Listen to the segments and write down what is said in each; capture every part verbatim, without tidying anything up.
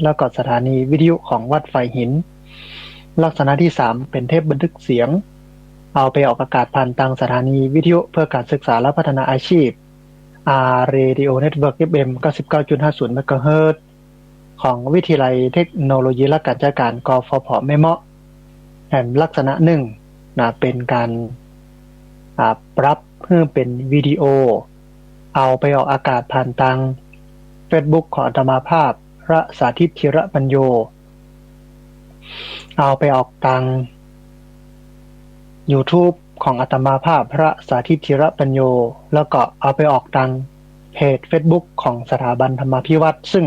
แล้วก็สถานีวิทยุของวัดฝายหิน ลักษณะตี้สามเป๋นเทปบันทึกเสียง เอาไปออกอากาศผ่านตางสถานีวิทยุเพื่อการศึกษาและพัฒนาอาชีพ อาร์ Radio Network เอฟ เอ็ม เก้าสิบเก้าจุดห้าศูนย์ เมกะเฮิรตซ์ ของวิทยาลัยเทคโนโลยีและการจัดการ กฟผ แม่เมาะ แหมลักษณะนึ่งนะ เป๋นก๋าน อ่า ปรับหื้อเป๋นวิดีโอ เอาไปออกอากาศผ่านตางเฟซบุ๊กของอาตมาภาพ พระสาธิตธีระปัญโญ เอาไปออกตางยูทูบของอาตมาภาพ พระสาธิตธีระปัญโญ แล้วก็เอาไปออกตางเพจเฟซบุ๊กของสถาบันธรรมาภิวัฒน์ ซึ่ง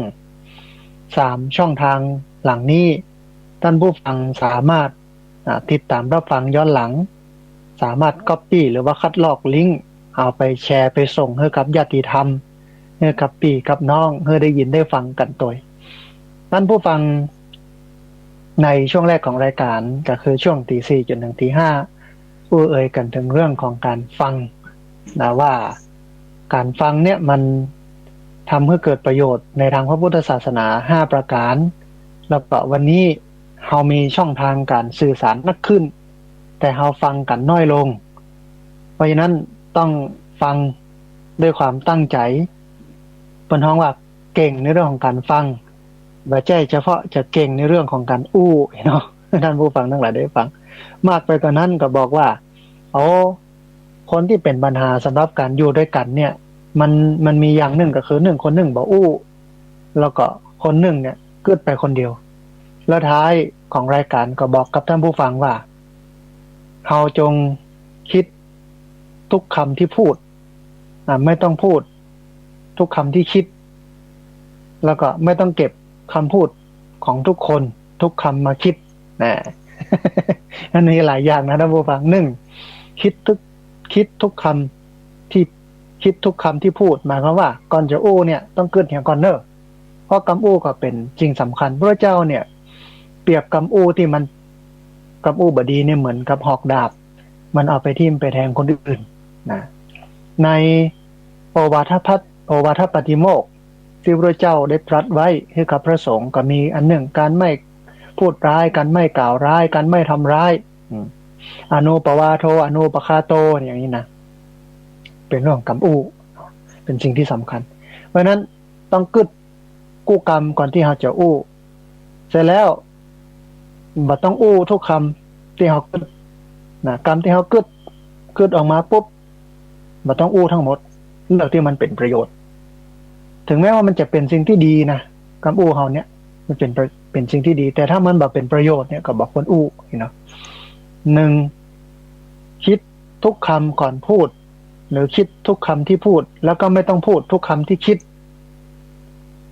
สามช่องตางหลังนี้ ต้านผู้ฟังสามารถ อ่า ติดต๋ามฮับฟังย้อนหลัง สามารถก๊อปปี้หรือว่าคัดลอกลิงก์ เอาไปแชร์ไปส่งหื้อกับญาติธรรม หื้อกับปี้กับน้อง หื้อได้ยินได้ฟังกั๋นตวย ต้านผู้ฟัง ในช่วงแรกของรายก๋าน ก็คือช่วงตีสี่จ๋นเถิงตีห้า อู้เอ่ยกั๋นเถิงเรื่องของก๋านฟังนะ ว่าก๋านฟังเนี่ยมันทำหื้อเกิดประโยชน์ในตางพระพุทธศาสนาห้าประก๋าน แล้วก็วันนี้เฮามีช่องตางก๋านสื่อสารนักขึ้น แต่เฮาฟังกั๋นน้อยลง เพราะฉะนั้นต้องฟังด้วยความตั้งใจ๋ เปิ้นฮ้องว่าเก่งในเรื่องของก๋านฟัง บ่ใจ้เฉพาะจะเก่งในเรื่องของก๋านอู้เนาะ ต้านผู้ฟังตังหลายได้ฟัง มากไปกว่านั้นก็บอกว่า โอ้ คนตี้เป๋นปัญหาสำหรับก๋านอยู่ด้วยกั๋นเนี่ย มัน มันมีอย่างนึ่งก็คือนึ่งคนนึ่งบ่อู้ แล้วก็คนนึ่งเนี่ยกึ๊ดไปคนเดียว แล้วท้ายของรายก๋านก็บอกกับต้านผู้ฟังว่า เฮาจงกึ๊ดทุกกำตี้พูด อ่า ไม่ต้องกึ๊ดทุกกำตี้กึ๊ด แล้วก็ไม่ต้องเก็บกำพูดของทุกคนทุกกำมากึ๊ดนะ อันนี้หลายอย่างนะต้านผู้ฟัง นึ่ง กึ๊ดทุก กึ๊ดทุกกำตี้ กึ๊ดทุกกำตี้พูด หมายความว่าก่อนจะอู้เนี่ยต้องกึ๊ดเหียก่อนเน่อ เพราะกำอู้ก็เป๋นสิ่งสำคัญ พระเจ้าเนี่ยเปรียบกำอู้ตี้มัน กำอู้บ่ดีเนี่ยเหมือนกับหอกดาบ มันเอาไปทิ่มไปแทงคนอื่นนะ ในโอวาทปัตติ โอวาทปาติโมกข์ตี้พระเจ้าได้ตรัสไว้หื้อกับพระสงฆ์ก็มีอันนึ่ง ก๋านไม่พูดร้าย ก๋านไม่กล่าวร้าย ก๋านไม่ทำร้าย อืม อโนปวาโท อโนปคาโต อย่างนี้นะ เป๋นเรื่องกำอู้ เป๋นสิ่งตี้สำคัญ เพราะฉะนั้นต้องกึ๊ดกู้กำก่อนตี้เฮาจะอู้ เสร็จแล้วบ่ต้องอู้ทุกกำตี้เฮากึ๊ดนะ กำตี้เฮากึ๊ด กึ๊ดออกมาปุ๊บ บ่ต้องอู้ตังหมด เลือกตี้มันเป๋นประโยชน์ ถึงแม้ว่ามันจะเป๋นสิ่งตี้ดีนะ กำอู้เฮาเนี่ยมันเป๋นประ เป๋นสิ่งตี้ดี แต่ถ้ามันบ่เป๋นประโยชน์เนี่ยก็บ่ควรอู้เนาะ นึ่ง กึ๊ดทุกกำก่อนพูด หรือกึ๊ดทุกกำตี้พูด แล้วก็ไม่ต้องกึ๊ดทุกกำตี้กึ๊ด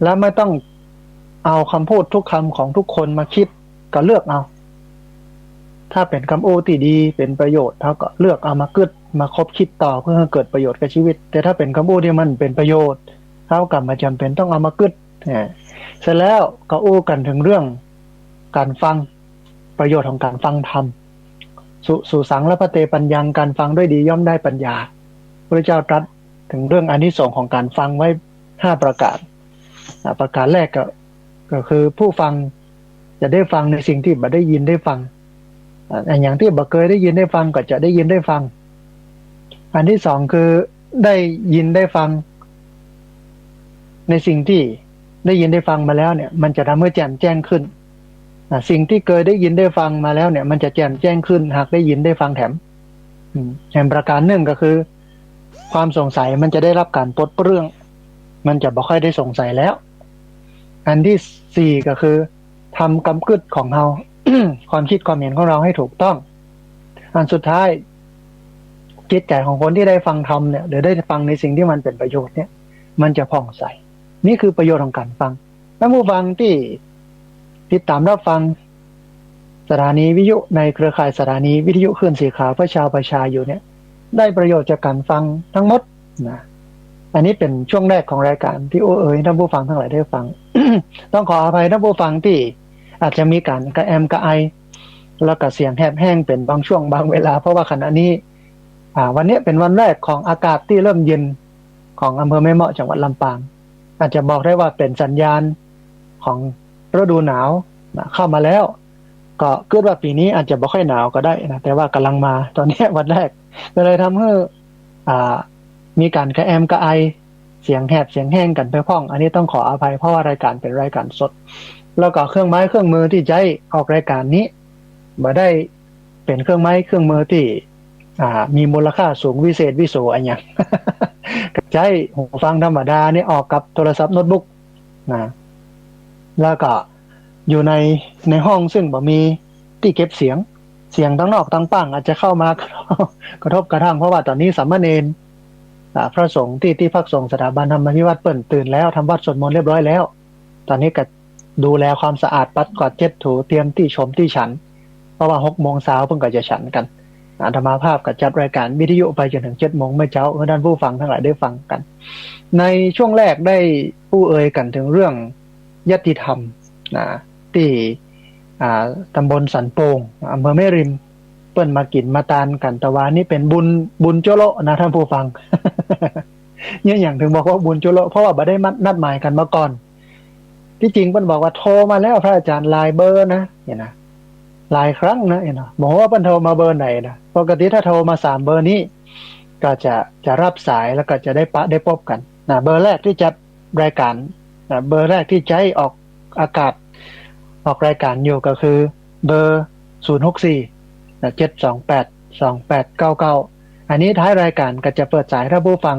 และไม่ต้องเอากำพูดทุกกำของทุกคนมากึ๊ด ก็เลือกเอา ถ้าเป๋นกำอู้ตี้ดีเป๋นประโยชน์ เฮาก็เลือกเอามากึ๊ด มาคบกึ๊ดต่อเพื่อหื้อเกิดประโยชน์กับชีวิต แต่ถ้าเป๋นกำอู้ตี้มันบ่เป๋นประโยชน์ เฮาก็บ่จ๋ำเป๋นต้องเอามากึ๊ด อ่า เสร็จแล้วก็อู้กั๋นเถิงเรื่องก๋านฟัง ประโยชน์ของก๋านฟังธรรม สุ สุสัง ละภัตเต ปัญญัง ก๋านฟังด้วยดีย่อมได้ปัญญา พระเจ้าตรัสเถิงเรื่องอานิสงส์ของก๋านฟังไว้ห้าประก๋าน อ่า ประก๋านแรกก็ ก็คือผู้ฟังจะได้ฟังในสิ่งตี้บ่ได้ยินได้ฟัง อ่า อย่างตี้บ่เกยได้ยินได้ฟังก็จะได้ยินได้ฟัง อันตี้สองคือได้ยินได้ฟัง ในสิ่งตี้ได้ยินได้ฟังมาแล้วเนี่ย มันจะทำหื้อแจ่มแจ้งขึ้น อ่า สิ่งตี้เกยได้ยินได้ฟังมาแล้วเนี่ย มันจะแจ่มแจ้งขึ้น หากได้ยินได้ฟังแถม อืม แถมประก๋านนึ่งก็คือ ความสงสัยมันจะได้ฮับก๋านปลดเปลื้อง มันจะบ่ค่อยได้สงสัยแล้ว อันตี้สี่ก็คือ ทำกำกึ๊ดของเฮา ความกึ๊ดความเห็นของเฮาให้ถูกต้อง อันสุดท้าย จิตใจ๋ของคนตี้ได้ฟังธรรมเนี่ย หรือได้ฟังในสิ่งตี้มันเป๋นประโยชน์เนี่ย มันจะผ่องใส นี่คือประโยชน์ของก๋านฟัง ต้านผู้ฟังตี้ติดต๋ามฮับฟังสถานีวิทยุในเครือข่ายสถานีวิทยุคลื่นสีขาวเพื่อชาวประชาอยู่เนี่ย ได้ประโยชน์จากก๋านฟังตังหมดนะ อันนี้เป๋นช่วงแรกของรายก๋านตี้อู้เอ่ยหื้อต้านผู้ฟังตังหลายได้ฟัง ต้องขออภัยต้านผู้ฟังตี้อาจจะมีก๋านกระแอมกระไอ แล้วก็เสียงแหบแห้งเป๋นบางช่วงบางเวลา เพราะว่าขณะนี้ อ่า วันนี้เป๋นวันแรกของอากาศตี้เริ่มเย็นของอำเภอแม่เมาะ จังหวัดลำปาง อาจจะบอกได้ว่าเป๋นสัญญาณของ ฤดูหนาวนะเข้ามาแล้ว ก็กึ๊ดว่าปี๋นี้อาจจะบ่ค่อยหนาวก็ได้นะ แต่ว่าก่ำลังมา ต๋อนเนี้ยวันแรก ก็เลยทำหื้อ อ่า มีก๋านกระแอมกระไอ เสียงแหบเสียงแห้งกั๋นไปพ่อง อันนี้ต้องขออภัย เพราะว่ารายก๋านเป๋นรายก๋านสด แล้วก็เครื่องไม้เครื่องมือตี้ใจ๊ออกรายก๋านนี้ บ่ได้เป๋นเครื่องไม้เครื่องมือตี้ อ่า มีมูลค่าสูงวิเศษวิโสอะหยัง ก็ใจ๊หูฟังธรรมดานี่ออกกับโทรศัพท์โน้ตบุ๊กนะ แล้วก็อยู่ใน ในห้องซึ่งบ่มีตี้เก็บเสียง เสียงตังนอกตังป้างอาจจะเข้ามากระทบกระทั่ง เพราะว่าต๋อนนี้สามเณร อ่า พระสงฆ์ตี้ ตี้พักสงฆ์สถาบันธรรมาภิวัฒน์เปิ้นตื่นแล้ว ทำวัตรสวดมนต์เรียบร้อยแล้ว ต๋อนนี้ก็ดูแลความสะอาด ปัดกวาดเช็ดถู เตรียมตี้ชมตี้ฉัน เพราะว่าหกโมงเช้าเปิ้นก็จะฉันกั๋น อาตมาภาพก็จัดรายก๋านวิทยุไปจ๋นเถิงเจ็ดโมงเมื่อเจ๊า หื้อต้านผู้ฟังตังหลายได้ฟังกั๋น ในช่วงแรกได้อู้เอ่ยกั๋นเถิงเรื่องยัตติธรรมนะ ตี้ อ่า ตำบลสันโป่ง อำเภอแม่ริม เปิ้นมากิ๋นมาตานกั๋น แต่ว่านี่เป๋นบุญ บุญโจ๊ะโละนะต้านผู้ฟัง เนี่ยหยังเถิงบอกว่าบุญโจ๊ะโละ เพราะว่าบ่ได้มัด นัดหมายกั๋นมาก่อน ตี้จริงเปิ้นบอกว่าโทรมาแล้วพระอาจารย์ หลายเบอร์นะ เนี่ยนะ หลายครั้งนะ เนี่ยนะ บ่ฮู้ว่าเปิ้นโทรมาเบอร์ไหนนะ ปกติถ้าโทรมาสามเบอร์นี้ ก็จะ จะฮับสายแล้วก็จะได้ปะได้ปบกั๋นนะ เบอร์แรกตี้จัดรายก๋านนะ เบอร์แรกตี้ใจ๊ออกอากาศ ออกรายก๋านอยู่ก็คือเบอร์ ศูนย์หกสี่ นะ เจ็ดสองแปด สองแปดเก้าเก้า อันนี้ท้ายรายก๋านก็จะเปิดสาย ต้านผู้ฟัง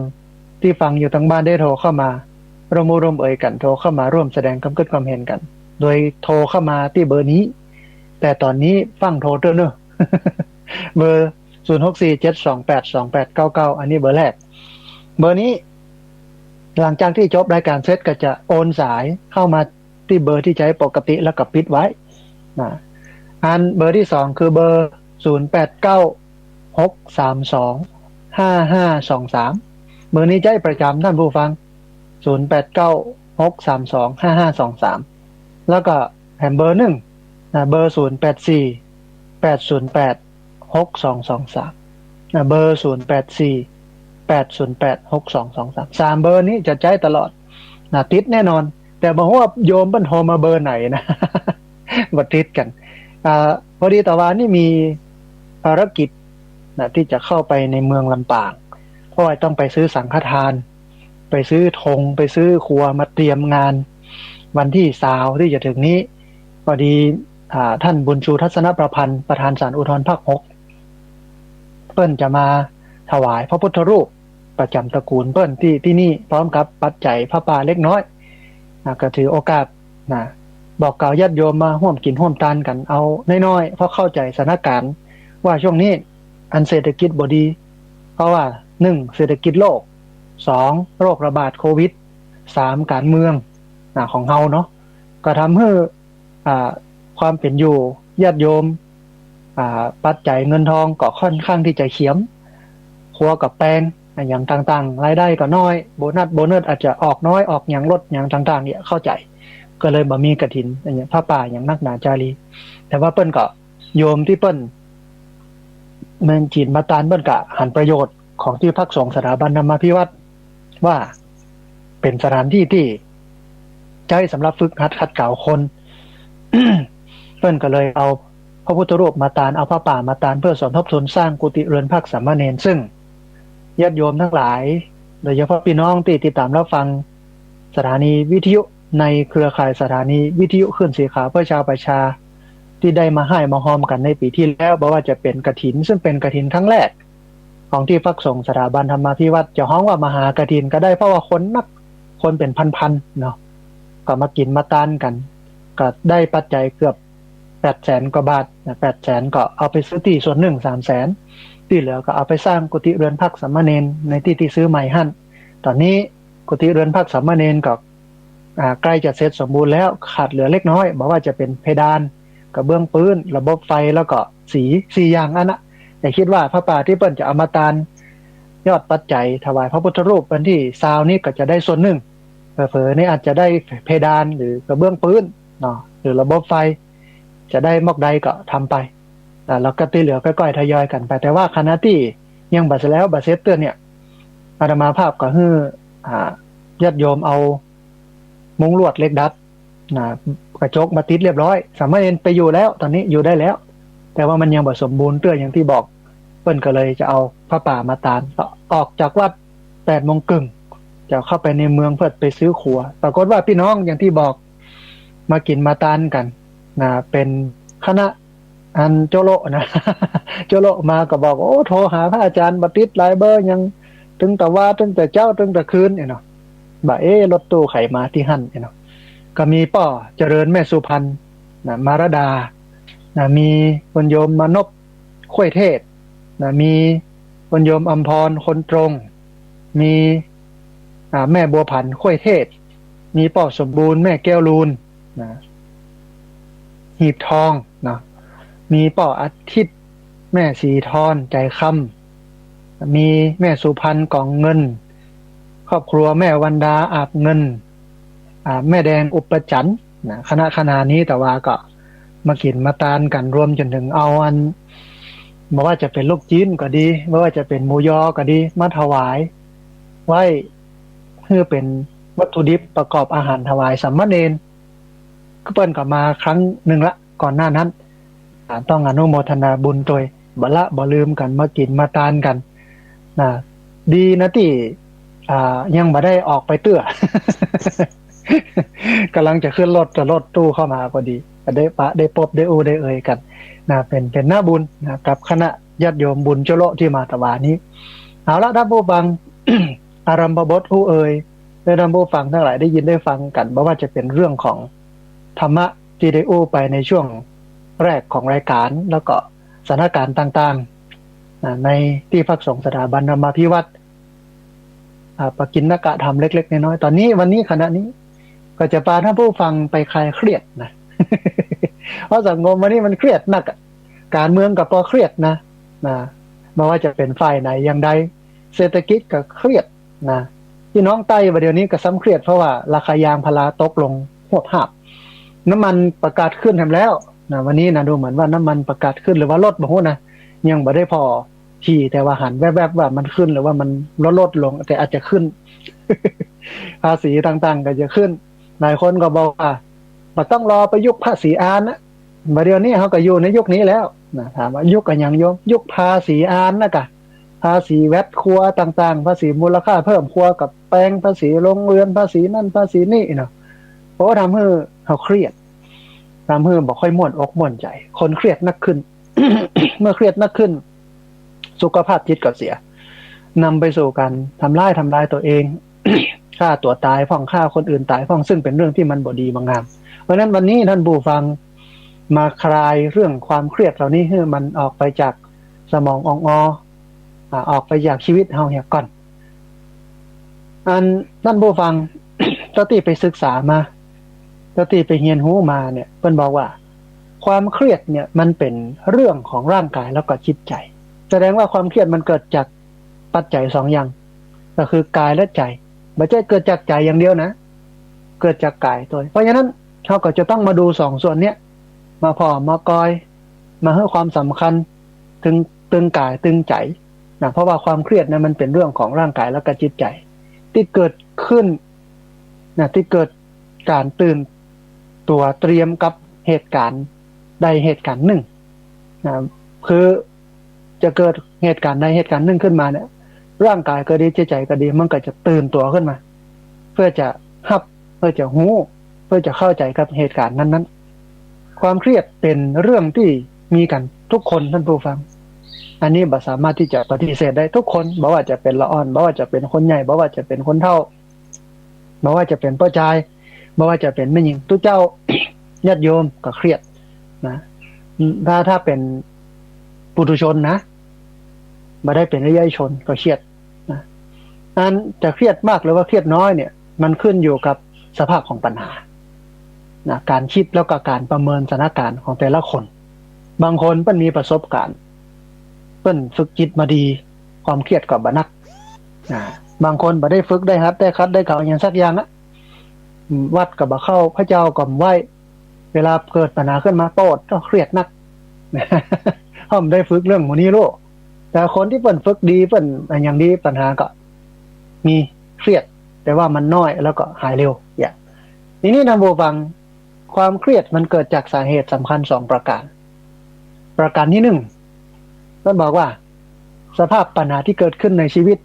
ตี้ฟังอยู่ตังบ้านได้โทรเข้ามา ร่วมอู้ร่วมเอ่ยกั๋น โทรเข้ามาร่วมแสดงความกึ๊ดความเห็นกั๋น โดยโทรเข้ามาตี้เบอร์นี้ แต่ต๋อนนี้ฟั่งโทรเต๊อะเนอะ เบอร์ ศูนย์หกสี่ เจ็ดสองแปด สองแปดเก้าเก้า อันนี้เบอร์แรก เบอร์นี้ หลังจากตี้จบรายก๋านเสร็จก็จะโอนสายเข้ามาตี้เบอร์ตี้ใจ๊ปกติแล้วก็ปิดไว้นะ อันเบอร์ตี้สองคือเบอร์ ศูนย์แปดเก้า หกสามสอง ห้าห้าสองสาม เบอร์นี้ใจ๊ประจ๋ำต้านผู้ฟัง ศูนย์แปดเก้า หกสามสอง ห้าห้าสองสาม แล้วก็แถมเบอร์นึ่งนะ เบอร์ ศูนย์แปดสี่ แปดศูนย์แปด หกสองสองสาม นะ เบอร์ ศูนย์แปดสี่ แปดศูนย์แปด หกสองสองสาม สามเบอร์นี้จะใจ๊ตลอดนะ ติดแน่นอน แต่บ่ฮู้ว่าโยมเปิ้นโทรมาเบอร์ไหนนะ บ่ติดกั๋น อ่า พอดีตะวานี้มีภารกิจนะ ตี้จะเข้าไปในเมืองลำปาง เพราะว่าต้องไปซื้อสังฆทาน ไปซื้อธง ไปซื้อครัวมาเตรียมงาน วันตี้ซาวตี้จะเถิงนี้ พอดี อ่า ต้านบุญชู ทัศนประพันธ์ ประธานศาลอุทธรณ์ภาคหก เปิ้นจะมาถวายพระพุทธรูปประจ๋ำตระกูลเปิ้นตี้ ตี้นี่ พร้อมกับปัจจัยผ้าป่าเล็กน้อย อ่า ก็ถือโอกาสนะ บอกกล่าวญาติโยมมาฮ่วมกิ๋นฮ่วมตานกั๋นเอาน้อยๆ เพราะเข้าใจ๋สถานก๋ารณ์ว่าช่วงนี้อันเศรษฐกิจบ่ดี เพราะว่า นึ่ง เศรษฐกิจโลก สอง โรคระบาดโควิด สาม ก๋านเมืองนะ ของเฮาเนาะ ก็ทำหื้อ อ่า ความเป๋นอยู่ญาติโยม อ่า ปัจจัยเงินทองก็ค่อนข้างตี้จะเขียม ครัวก็แปง อะหยังต่างๆ รายได้ก็น้อย โบนัส โบนัสอาจจะออกน้อย ออกหยังลดหยังต่างๆ เนี่ย เข้าใจ๋ ก็เลยบ่มีกฐิน อะหยัง ผ้าป่าหยังนักหนาจารี แต่ว่าเปิ้นก็ โยมตี้เปิ้น แม่นกิ๋นมาตาน เปิ้นก็หันประโยชน์ของตี้พักสงฆ์สถาบันธรรมาภิวัฒน์ ว่าเป๋นสถานตี้ตี้ใจ๊สำหรับฝึกหัดขัดเกลาคน เปิ้นก็เลยเอาพระพุทธรูปมาตาน เอาผ้าป่ามาตาน เพื่อสมทบทุนสร้างกุฏิเรือนพักสามเณร ซึ่งญาติโยมตังหลาย โดยเฉพาะปี้น้องตี้ติดต๋ามรับฟังสถานีวิทยุในเครือข่ายสถานีวิทยุคลื่นสีขาวเพื่อชาวประชา ตี้ได้มาฮ่ายมาฮอมกั๋นในปี๋ตี้แล้ว บ่ว่าจะเป๋นกฐิน ซึ่งเป๋นกฐินครั้งแรก ของตี้พักสงฆ์สถาบันธรรมาภิวัฒน์ จะฮ้องว่ามหากฐินก็ได้ เพราะว่าคนนัก คนเป๋นพันๆ เนาะ ก็มากิ๋นมาตานกั๋น ก็ได้ปัจจัยเกือบแปดแสนกว่าบาทนะ แปดแสน ก็เอาไปซื้อตี้ส่วนนึ่ง สามแสน ตี้เหลือก็เอาไปสร้างกุฏิเรือนพักสามเณรในตี้ตี้ซื้อใหม่หั้น ต๋อนนี้กุฏิเรือนพักสามเณรก็ อ่า ใกล้จะเสร็จสมบูรณ์แล้ว ขาดเหลือเล็กน้อย บ่ว่าจะเป๋นเพดาน กระเบื้องปื๊น ระบบไฟ แล้วก็สี สี่อย่างอั้นนะ แต่กึ๊ดว่าผ้าป่าตี้เปิ้นจะเอามาตาน ยอดปัจจัยถวายพระพุทธรูปวันตี้ซาวนี้ก็จะได้ส่วนนึ่ง เผลอๆ นี่อาจจะได้เพดานหรือกระเบื้องปื๊นเนาะ หรือระบบไฟ จะได้มอกใดก็ทำไป อ่า แล้วก็ตี้เหลือก้อยๆ ทยอยกั๋นไป แต่ว่าขณะตี้ยังบ่แล้วบ่เสร็จเตื้อเนี่ย อาตมาภาพก็หื้อ อ่า ญาติโยมเอามุ้งลวดเหล็กดัด นะ กระจกมาติดเรียบร้อย สามเณรไปอยู่แล้ว ต๋อนนี้อยู่ได้แล้ว แต่ว่ามันยังบ่สมบูรณ์เตื้ออย่างตี้บอก เปิ้นก็เลยจะเอาผ้าป่ามาตาน ออกจากวัดแปดโมงเกิ่ง จะเข้าไปในเมืองเพื่อไปซื้อขัว ปรากฏว่าปี้น้องอย่างตี้บอก มากิ๋นมาตานกั๋นนะ เป๋นคณะ อันโจโละนะ โจโละมาก็บอก โอ้ โทรหาพระอาจารย์บ่ติด หลายเบอร์ ยังตึงแต่วา ตึงแต่เจ๊า ตึงแต่คืน เนาะ บ่า เอ๊ะ รถตู้ใผมาตี้หั้น เนาะ ก็มีป้อเจริญ แม่สุพรรณ นะ มารดา นะ มีคุณโยมมานพ ข้วยเทศ นะ มีคุณโยมอำพร คนตรง มี อ่า แม่บัวผัน ข้วยเทศ มีป้อสมบูรณ์ แม่แก้วลูน นะ หีบทอง นะ มีป้ออาทิตย์ แม่สีทร ใจคำ มีแม่สุพรรณ กองเงิน ครอบครัวแม่วันดา อาบเงิน อ่า แม่แดง อุปจันทร์ นะ คณะคณานี้ แต่ว่าก็มากิ๋นมาตานกั๋น รวมจ๋นเถิงเอาอัน บ่ว่าจะเป๋นลูกจิ๊นก็ดี บ่ว่าจะเป๋นหมูยอก็ดี มาถวายไว้ หื้อเป๋นวัตถุดิบประกอบอาหารถวายสามเณร คือเปิ้นก็มาครั้งนึ่งละ ก่อนหน้านั้น อ่า ต้องอนุโมทนาบุญตวย บ่ละบ่ลืมกั๋น มากิ๋นมาตานกั๋น นะ ดีนะตี้ อ่า ยังบ่ได้ออกไปเตื้อ ก่ำลังจะขึ้นรถ แต่รถตู้เข้ามาพอดี ก็ได้ปะ ได้ปบ ได้อู้ ได้เอ่ยกั๋น นะ เป๋น เป๋นหน้าบุญ นะ กับคณะญาติโยมบุญโจโละตี้มาตะวานี้ เอาละ ต้านผู้ฟัง อารัมภบทอู้เอ่ย และต้านผู้ฟังตังหลายได้ยินได้ฟังกั๋น บ่ว่าจะเป๋นเรื่องของธรรมะตี้ได้อู้ไปในช่วงแรกของรายก๋าน แล้วก็สถานก๋ารณ์ต่างๆ อ่า ในตี้พักสงฆ์สถาบันธรรมาภิวัฒน์ อ่า ปกิณกธรรมเล็กๆ น้อยๆ ต๋อนนี้ วันนี้ ขณะนี้ ก็จะปาต้านผู้ฟังไปคลายเครียดนะ เพราะสังคมวันนี้มันเครียดนักอะ ก๋านเมืองก็ปอเครียดนะ นะ บ่ว่าจะเป๋นฝ่ายไหนอย่างใด เศรษฐกิจก็เครียด นะ ปี้น้องใต้บ่าเดี่ยวนี้ก็ซ้ำเครียด เพราะว่าราคายางพาราตกลงฮวบฮาบ น้ำมันประกาศขึ้นแถมแล้ว นะ วันนี้นะ ดูเหมือนว่าน้ำมันประกาศขึ้นหรือว่าลด บ่ฮู้นะ ยังบ่ได้ผ่อถี่ แต่ว่าหันแวบๆ ว่ามันขึ้นหรือว่ามันลดๆ ลง แต่อาจจะขึ้น ภาษีต่างๆ ก็จะขึ้น หลายคนก็บอกว่า บ่ต้องรอไปยุคภาษีอานนะ บ่าเดี่ยวนี้เฮาก็อยู่ในยุคนี้แล้ว นะ ถามว่ายุคอะหยังโยม ยุคภาษีอานนะกะ ภาษีแวตครัวต่างๆ ภาษีมูลค่าเพิ่มครัวกับแปง ภาษีโรงเรือน ภาษีนั่นภาษีนี่เนาะ โอ้ ทำหื้อเฮาเครียด ทำหื้อบ่ค่อยม่วนอกม่วนใจ๋ คนเครียดนักขึ้น เมื่อเครียดนักขึ้น สุขภาพจิตก็เสีย นำไปสู่การทำร้าย ทำลายตัวเอง ฆ่าตัวต๋ายพ่อง ฆ่าคนอื่นต๋ายพ่อง ซึ่งเป๋นเรื่องตี้มันบ่ดีบ่งาม เพราะฉะนั้นวันนี้ต้านผู้ฟังมาคลายเรื่องความเครียดเหล่านี้ หื้อมันออกไปจากสมองอ่องอ อ่า ออกไปจากชีวิตเฮาเหียก่อน อันต้านผู้ฟัง เต้าตี้ไปศึกษามา เต้าตี้ไปเฮียนฮู้มาเนี่ย เปิ้นบอกว่า ความเครียดเนี่ยมันเป๋นเรื่องของร่างก๋ายแล้วก็จิตใจ๋ แสดงว่าความเครียดมันเกิดจากปัจจัยสองอย่าง ก็คือก๋ายและใจ๋ บ่ใจ้เกิดจากใจ๋อย่างเดียวนะ เกิดจากก๋ายตวย เพราะฉะนั้นเฮาก็จะต้องมาดูสองส่วนเนี้ย มาผ่อมากอย มาหื้อความสำคัญ ตึง ตึงก๋ายตึงใจ๋ นะ เพราะว่าความเครียดนะมันเป๋นเรื่องของร่างก๋ายแล้วก็จิตใจ๋ ตี้เกิดขึ้น นะ ตี้เกิดก๋านตื่นตั๋วเตรียมกับเหตุก๋ารณ์ใดเหตุก๋ารณ์นึ่ง นะ คือจะเกิดเหตุก๋ารณ์ใดเหตุก๋ารณ์นึ่งขึ้นมาเนี่ย ร่างก๋ายก็ดี จิตใจ๋ก็ดี มันก็จะตื่นตั๋วขึ้นมา เพื่อจะฮับ เพื่อจะฮู้ เพื่อจะเข้าใจ๋กับเหตุก๋ารณ์นั้นๆ ความเครียดเป๋นเรื่องตี้มีกั๋นทุกคน ต้านผู้ฟัง อันนี้บ่สามารถตี้จะปฏิเสธได้ ทุกคน บ่ว่าจะเป๋นละอ่อน บ่ว่าจะเป๋นคนใหญ่ บ่ว่าจะเป๋นคนเฒ่า บ่ว่าจะเป๋นป้อจาย บ่ว่าจะเป๋นแม่ญิง ตุ๊เจ้า ญาติโยมก็เครียดนะ ถ้า ถ้าเป๋นปุถุชนนะ บ่ได้เป๋นอริยชนก็เครียดนะ อันจะเครียดมากหรือว่าเครียดน้อยเนี่ย มันขึ้นอยู่กับสภาพของปัญหานะ ก๋านคิดแล้วก็ก๋านประเมินสถานก๋ารณ์ของแต่ละคน บางคนเปิ้นมีประสบก๋ารณ์ เปิ้นฝึกจิตมาดี ความเครียดก็บ่นัก อ่า บางคนบ่ได้ฝึก ได้หัด ได้ขัด ได้เกลาอะหยังสักอย่างอะ อืม วัดก็บ่เข้า พระเจ้าก็บ่ไหว้ เวลาเกิดปัญหาขึ้นมา โป๊ด ก็เครียดนัก เพราะบ่ได้ฝึกเรื่องหมู่นี้โลด แต่คนตี้เปิ้นฝึกดี เปิ้นอะหยังดี ปัญหาก็มี เครียด แต่ว่ามันน้อยแล้วก็หายเร็ว อย่าง ทีนี้ต้านผู้ฟัง ความเครียดมันเกิดจากสาเหตุสำคัญสองประการ ประการตี้นึ่ง ต้นบอกว่าสภาพปัญหาตี้เกิดขึ้นในชีวิต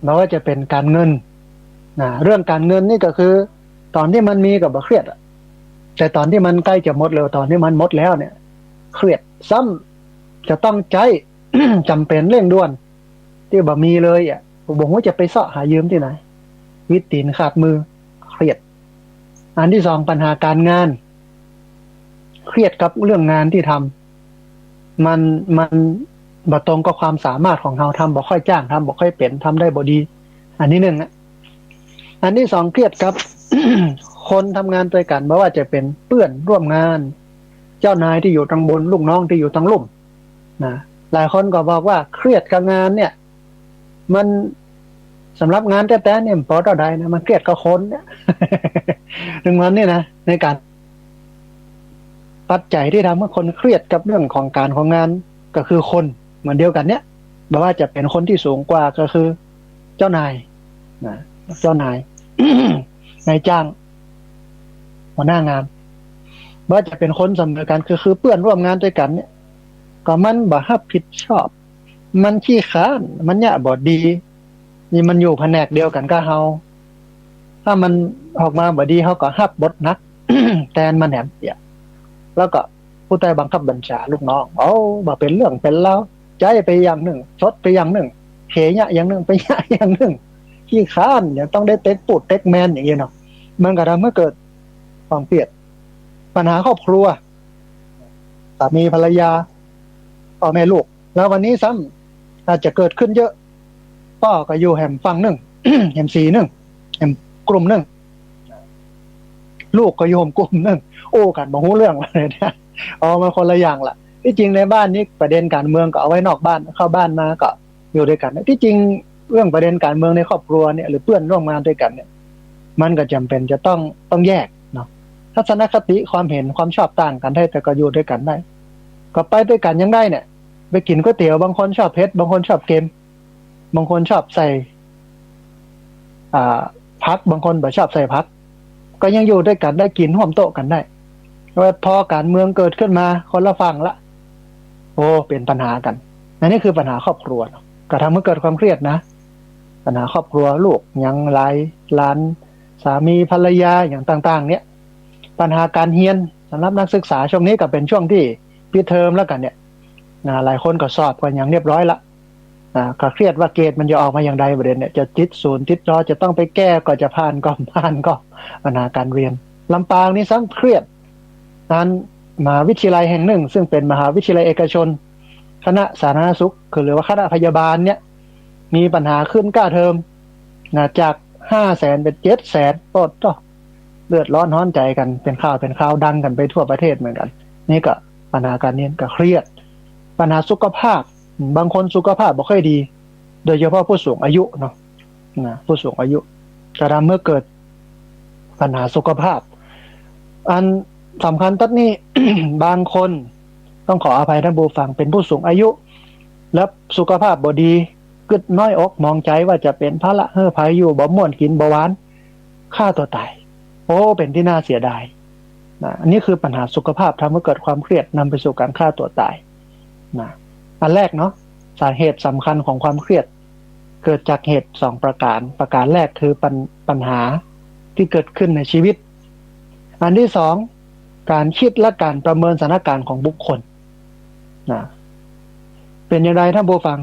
บ่ว่าจะเป๋นก๋านเงิน นะ เรื่องก๋านเงินนี่ก็คือ ต๋อนตี้มันมีก็บ่เครียดอะ แต่ต๋อนตี้มันใก้จะหมดแล้ว ต๋อนตี้มันหมดแล้วเนี่ย เครียด ซ้ำจะต้องใจ๊ จ๋ำเป๋นเร่งด่วน ตี้บ่มีเลยอะ บ่ฮู้จะไปเซาะหายืมตี้ไหน วิดตี๋นขาดมือ เครียด อันตี้สอง ปัญหาก๋านงาน เครียดกับเรื่องงานตี้ทำ มัน มันบ่ตรงกับความสามารถของเฮา ทำบ่ค่อยจ้าง ทำบ่ค่อยเป๋น ทำได้บ่ดี อันตี้นึ่งอะ อันตี้สอง เครียดกับ คนทำงานตวยกั๋น บ่ว่าจะเป๋นเปื้อนร่วมงาน เจ้านายตี้อยู่ตังบน ลูกน้องตี้อยู่ตังลุ่ม นะ หลายคนก็บอกว่าเครียดกับงานเนี่ย มัน สำหรับงานแต๊ๆ เนี่ย มันปอเต้าใดนะ มันเครียดกับคนเนี่ย เถิงวันนี้นะ ในก๋าน ปัจจัยตี้ทำหื้อคนเครียดกับเรื่องของก๋านของงาน ก็คือคนเหมือนเดียวกั๋นเนี่ย บ่ว่าจะเป๋นคนตี้สูงกว่าก็คือเจ้านาย นะ เจ้านาย นายจ้าง หัวหน้างาน บ่ว่าจะเป๋นคนเสมอกั๋น คือ คือเปื้อนร่วมงานตวยกั๋นเนี่ย ก็มันบ่ฮับผิดชอบ มันขี้คร้าน มันเยียะบ่ดี นี่มันอยู่แผนกเดียวกั๋นกับเฮา ถ้ามันออกมาบ่ดี เฮาก็ฮับบทหนัก แตนมันแหมเสีย แล้วก็ผู้ใต้บังคับบัญชาลูกน้อง โอ้ บ่เป๋นเรื่องเป๋นราว ใจ๊ไปอย่างนึ่ง สดไปอย่างนึ่ง เขยะอย่างนึ่ง ไปเยียะอย่างนึ่ง ขี้คร้าน เดี๋ยวต้องได้เต๊กปูดเต๊กแมนอย่างนี้เนาะ มันก็ทำหื้อเกิดความเครียด ปัญหาครอบครัว สามีภรรยา ป้อแม่ลูก แล้ววันนี้ซ้ำอาจจะเกิดขึ้นเยอะ ป้อก็อยู่แหมฝั่งนึ่ง แหมสีนึ่ง แหมกลุ่มนึ่ง ลูกก็อยู่แหมกลุ่มนึ่ง อู้กั๋นบ่ฮู้เรื่องเลยเนี่ย อ๋อ มันคนละอย่างละ ตี้จริงในบ้านนี้ประเด็นก๋านเมืองก็เอาไว้นอกบ้าน เข้าบ้านมาก็อยู่ตวยกั๋น ตี้จริงเรื่องประเด็นก๋านเมืองในครอบครัวเนี่ย หรือเปื้อนร่วมงานตวยกั๋นเนี่ย มันก็จ๋ำเป๋นจะต้อง ต้องแยกเนาะ ทัศนคติความเห็นความชอบต่างกั๋นได้ แต่ก็อยู่ตวยกั๋นได้ ก็ไปตวยกั๋นยังได้เนี่ย ไปกิ๋นก๋วยเตี๋ยว บางคนชอบเผ็ด บางคนชอบเค็ม บางคนชอบใส่ อ่า ผัก บางคนบ่ชอบใส่ผัก ก็ยังอยู่ตวยกั๋นได้ กิ๋นฮ่วมโต๊ะกั๋นได้ แต่ว่าพอก๋านเมืองเกิดขึ้นมาคนละฝั่งละ โอ้ เป๋นปัญหากั๋น อันนี้คือปัญหาครอบครัวเนาะ ก็ทำหื้อเกิดความเครียดนะ ปัญหาครอบครัว ลูกหยังหลาย หลาน สามีภรรยาอย่างต่างๆ เนี่ย ปัญหาก๋านเฮียน สำหรับนักศึกษาช่วงนี้ก็เป๋นช่วงตี้ปิดเทอมแล้วกั๋นเนี่ย นะ หลายคนก็สอบกั๋นอย่างเรียบร้อยละ อ่า ก็เครียดว่าเกรดมันจะออกมาอย่างใด บ่าเดี่ยวเนี่ย จะติดศูนย์ติดรอ จะต้องไปแก้ ก็จะผ่านก็ผ่านก็ ปัญหาก๋านเฮียน ลำปางนี่ซ้ำเครียด นั้นมหาวิทยาลัยแห่งนึ่ง ซึ่งเป๋นมหาวิทยาลัยเอกชน คณะสาธารณสุข คือ หรือว่าคณะพยาบาลเนี่ย มีปัญหาขึ้นก้าเทอม นะ จากห้าแสนเป๋นเจ็ดแสน โป๊ดโต้ เดือดร้อนฮ้อนใจ๋กั๋น เป๋นข่าว เป๋นข่าวดังกั๋นไปทั่วประเทศเหมือนกั๋น นี่ก็ปัญหาก๋านเฮียนก็เครียด ปัญหาสุขภาพ บางคนสุขภาพบ่ค่อยดี โดยเฉพาะผู้สูงอายุเนาะ นะ ผู้สูงอายุ ก็ทำหื้อเกิดปัญหาสุขภาพ อันสำคัญตั๊ดนี้ บางคน ต้องขออภัยท่านผู้ฟัง เป๋นผู้สูงอายุ แล้วสุขภาพบ่ดี กึ๊ดน้อยอกหมองใจ๋ว่าจะเป๋นภาระหื้อใผ อยู่บ่ม่วน กิ๋นบ่หวาน ฆ่าตั๋วต๋าย โอ้ เป๋นตี้น่าเสียดาย นะ อันนี้คือปัญหาสุขภาพทำหื้อเกิดความเครียด นำไปสู่ก๋านฆ่าตั๋วต๋าย นะ อันแรกเนาะ สาเหตุสำคัญของความเครียด เกิดจากเหตุสองประก๋าน ประก๋านแรกคือปัญ ปัญหาตี้เกิดขึ้นในชีวิต อันตี้สอง ก๋านกึ๊ดและก๋านประเมินสถานก๋ารณ์ของบุคคล นะ เป๋นอย่างใดท่านผู้ฟัง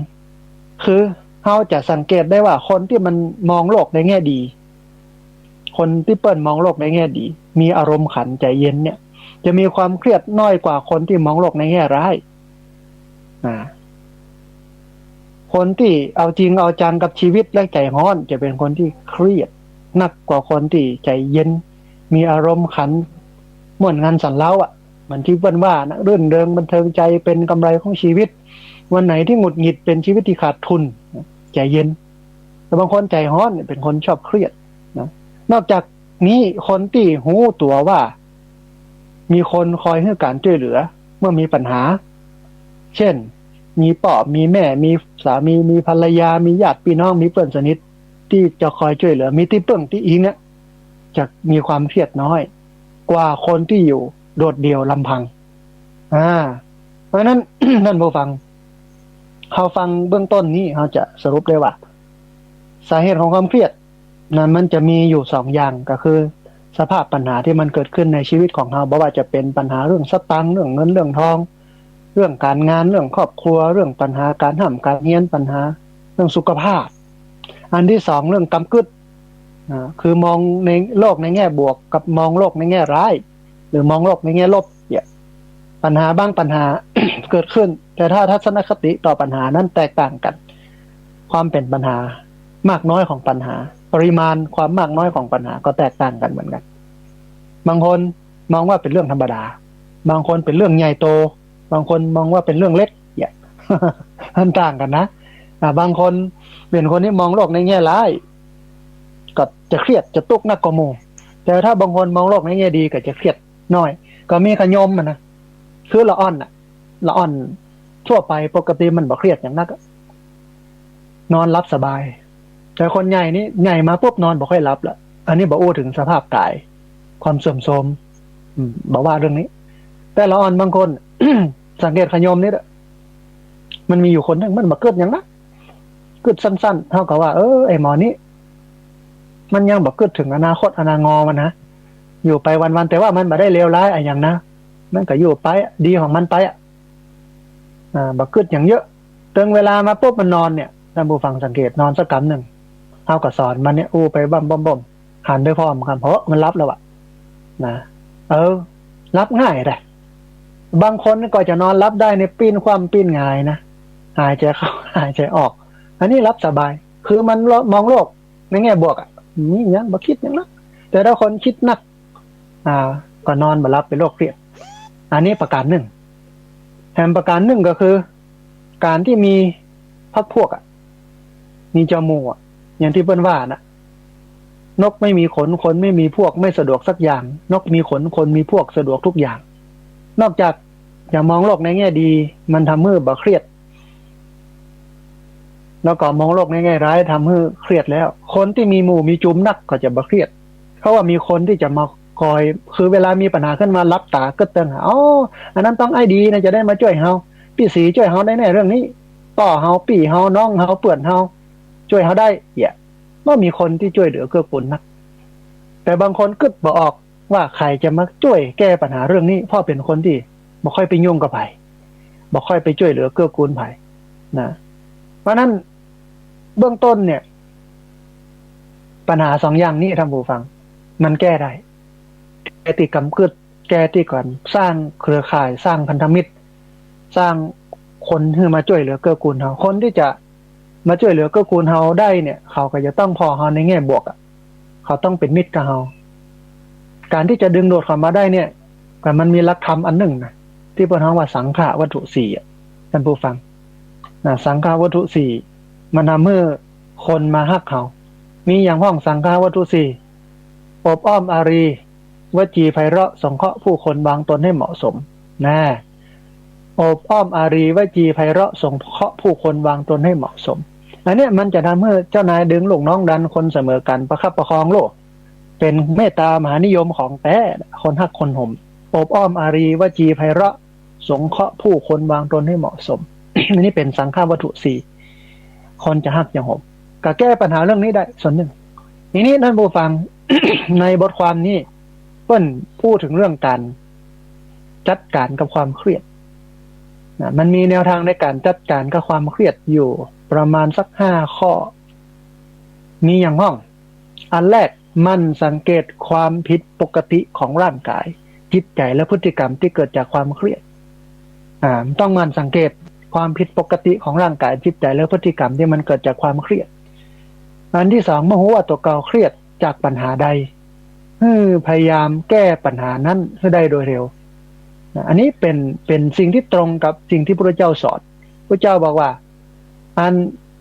คือเฮาจะสังเกตได้ว่าคนตี้มันมองโลกในแง่ดี คนตี้เปิ้นมองโลกในแง่ดี มีอารมณ์ขันใจ๋เย็นเนี่ย จะมีความเครียดน้อยกว่าคนตี้มองโลกในแง่ร้าย อ่า คนตี้เอาจริงเอาจังกับชีวิตและใจ๋ฮ้อน จะเป๋นคนตี้เครียดนักกว่าคนตี้ใจ๋เย็น มีอารมณ์ขันม่วนงันสันเล้าอะ เหมือนตี้เปิ้นว่านะ รื่นเริงบันเทิงใจ๋เป๋นก๋ำไรของชีวิต วันไหนตี้หงุดหงิดเป๋นชีวิตตี้ขาดทุน ใจ๋เย็น แต่บางคนใจ๋ฮ้อนเนี่ยเป๋นคนชอบเครียดนะ นอกจากนี้คนตี้ฮู้ตั๋วว่ามีคนคอยหื้อก๋านจ้วยเหลือเมื่อมีปัญหา เช่น มีป้อ มีแม่ มีสามี มีภรรยา มีญาติปี้น้อง มีเปื้อนสนิทตี้จะคอยจ้วยเหลือ มีตี้เปิ้งตี้อิงเนี่ย จะมีความเครียดน้อย กว่าคนที่อยู่โดดเดี่ยวลำพัง อ่า เพราะฉะนั้น ท่านผู้ฟัง เฮาฟังเบื้องต้นนี้ เฮาจะสรุปได้ว่า สาเหตุของความเครียดนั้นมันจะมีอยู่สองอย่าง ก็คือสภาพปัญหาที่มันเกิดขึ้นในชีวิตของเฮา บ่ว่าจะเป๋นปัญหาเรื่องสตางค์ เรื่องเงิน เรื่องทอง เรื่องการงาน เรื่องครอบครัว เรื่องปัญหาการฮ่ำการเฮียน ปัญหาเรื่องสุขภาพ อันที่สองเรื่องกำกึ๊ด อ่า คือมองในโลกในแง่บวกกับมองโลกในแง่ร้าย หรือมองโลกในแง่ลบเนี่ย ปัญหาบางปัญหา เกิดขึ้น แต่ถ้าทัศนคติต่อปัญหานั้นแตกต่างกัน ความเป๋นปัญหามากน้อยของปัญหา ปริมาณความมากน้อยของปัญหาก็แตกต่างกันเหมือนกัน บางคนมองว่าเป๋นเรื่องธรรมดา บางคนเป๋นเรื่องใหญ่โต บางคนมองว่าเป๋นเรื่องเล็ก เนี่ย มันต่างกันนะ อ่า บางคนเป๋นคนที่มองโลกในแง่ร้าย ก็จะเครียด จะตุ๊กข์นักกว่าหมู่ แต่ถ้าบางคนมองโลกในแง่ดีก็จะเครียดน้อย ก็มีขะยมอะนะ คือละอ่อนน่ะ ละอ่อนทั่วไปปกติมันบ่เครียดหยังนักอะ นอนหลับสบาย แต่คนใหญ่นี่ใหญ่มาปุ๊บนอนบ่ค่อยหลับละ อันนี้บ่อู้เถิงสภาพก๋าย ความเสื่อมโทรม อืม บ่ว่าเรื่องนี้ แต่ละอ่อนบางคน สังเกตขะยมนี่แหละ มันมีอยู่คนนึ่งมันบ่กึ๊ดหยังนัก กึ๊ดสั้นๆ เฮาก็ว่า เออ ไอ้หมอนี่ มันยังบ่กึ๊ดเถิงอนาคตอานางอมันนะ อยู่ไปวันๆ แต่ว่ามันบ่ได้เลวร้ายอะหยังนะ มันก็อยู่ไปอะ ดีของมันไปอะ อ่า บ่กึ๊ดหยังเยอะ เถิงเวลามาปุ๊บมันนอนเนี่ย ท่านผู้ฟังสังเกต นอนสักกำนึ่ง เฮาก็สอนมันเนี่ย อู้ไปบ้ำๆ หันไปพร้อมกัน เฮ้อ มันหลับแล้วอะ นะ เออ หลับง่ายแหละ บางคนก็จะนอนหลับได้เนี่ย ปิ้นคว่ำปิ้นหงายนะ หายใจเข้า หายใจออก อันนี้หลับสบาย คือมันมองโลกในแง่บวกอะ มีหยังบ่กึ๊ดหยังนัก แต่ถ้าคนกึ๊ดนัก อ่า ก็นอนบ่หลับ เป๋นโรคเครียด อันนี้ประการนึ่ง แถมประการนึ่งก็คือ ก๋านตี้มีพรรคพวกอะ มีเจ้าหมู่อะ อย่างตี้เปิ้นว่าน่ะ นกไม่มีขน คนไม่มีพวก ไม่สะดวกสักอย่าง นกมีขน คนมีพวก สะดวกทุกอย่าง นอกจากจะมองโลกในแง่ดี มันทำหื้อบ่เครียด แล้วก็มองโลกในแง่ร้าย ทำหื้อเครียดแล้ว คนตี้มีหมู่มีจุมนักก็จะบ่เครียด เพราะว่ามีคนตี้จะมาคอย คือเวลามีปัญหาขึ้นมา หลับต๋ากึ๊ดเติง อ๋อ อันนั้นต้องไอ้ดีนะ จะได้มาจ้วยเฮา ปี้ศรีจ้วยเฮาได้แน่เรื่องนี้ ป้อเฮา ปี้เฮา น้องเฮา เปื้อนเฮา จ้วยเฮาได้ เยียะ บ่มีคนตี้จ้วยเหลือเกื้อกูลนัก แต่บางคนกึ๊ดบ่ออกว่าใผจะมาจ้วยแก้ปัญหาเรื่องนี้ เพราะเป๋นคนตี้บ่ค่อยไปยุ่งกับใผ บ่ค่อยไปจ้วยเหลือเกื้อกูลใผ นะ เพราะฉะนั้นเบื้องต้นเนี่ย ปัญหาสองอย่างนี้ ท่านผู้ฟัง มันแก้ได้ แก้ตี้กำกึ๊ด แก้ตี้ก๋านสร้างเครือข่าย สร้างพันธมิตร สร้างคนหื้อมาจ้วยเหลือเกื้อกูลเฮา คนตี้จะมาจ้วยเหลือเกื้อกูลเฮาได้เนี่ย เขาก็จะต้องผ่อเฮาในแง่บวกอะ เขาต้องเป๋นมิตรกับเฮา ก๋านตี้จะดึงดูดเขามาได้เนี่ย ก็มันมีหลักธรรมอันนึ่งนะ ตี้เปิ้นฮ้องว่าสังฆะวัตถุสี่อะ ท่านผู้ฟัง นะ สังฆะวัตถุสี่ มันทำหื้อคนมาฮักเฮา มีหยังพ่องสังฆะวัตถุสี่ โอบอ้อมอารีย์ วจีไพเราะ สงเคราะห์ผู้คน วางตนให้เหมาะสม นะ โอบอ้อมอารีย์ วจีไพเราะ สงเคราะห์ผู้คน วางตนให้เหมาะสม อันเนี้ยมันจะทำหื้อเจ้านายดึงลูกน้องดัน คนเสมอกั๋น ประคับประคองโลก เป๋นเมตตามหานิยมของแต๊ คนฮักคนโหม โอบอ้อมอารีย์ วจีไพเราะ สงเคราะห์ผู้คน วางตนให้เหมาะสม อันนี้เป๋นสังฆะวัตถุสี่ คนจะฮักจะโหม ก็แก้ปัญหาเรื่องนี้ได้ส่วนนึ่ง ทีนี้ท่านผู้ฟัง ในบทความนี้เปิ้นพูดเถิงเรื่องก๋านจัดก๋านกับความเครียด นะ มันมีแนวทางในก๋านจัดก๋านกับความเครียดอยู่ประมาณสักห้าข้อ มีหยังพ่อง อันแรก หมั่นสังเกตความผิดปกติของร่างกาย จิตใจ๋ และพฤติกรรมตี้เกิดจากความเครียด อ่า ต้องหมั่นสังเกตความผิดปกติของร่างกาย จิตใจ๋ และพฤติกรรมตี้มันเกิดจากความเครียด อันตี้สอง เมื่อฮู้ว่าตั๋วเก่าเครียดจากปัญหาใด หื้อพยายามแก้ปัญหานั้นหื้อได้โดยเร็ว นะ อันนี้เป๋น เป๋นสิ่งตี้ตรงกับสิ่งตี้พระพุทธเจ้าสอน พระพุทธเจ้าบอกว่า อัน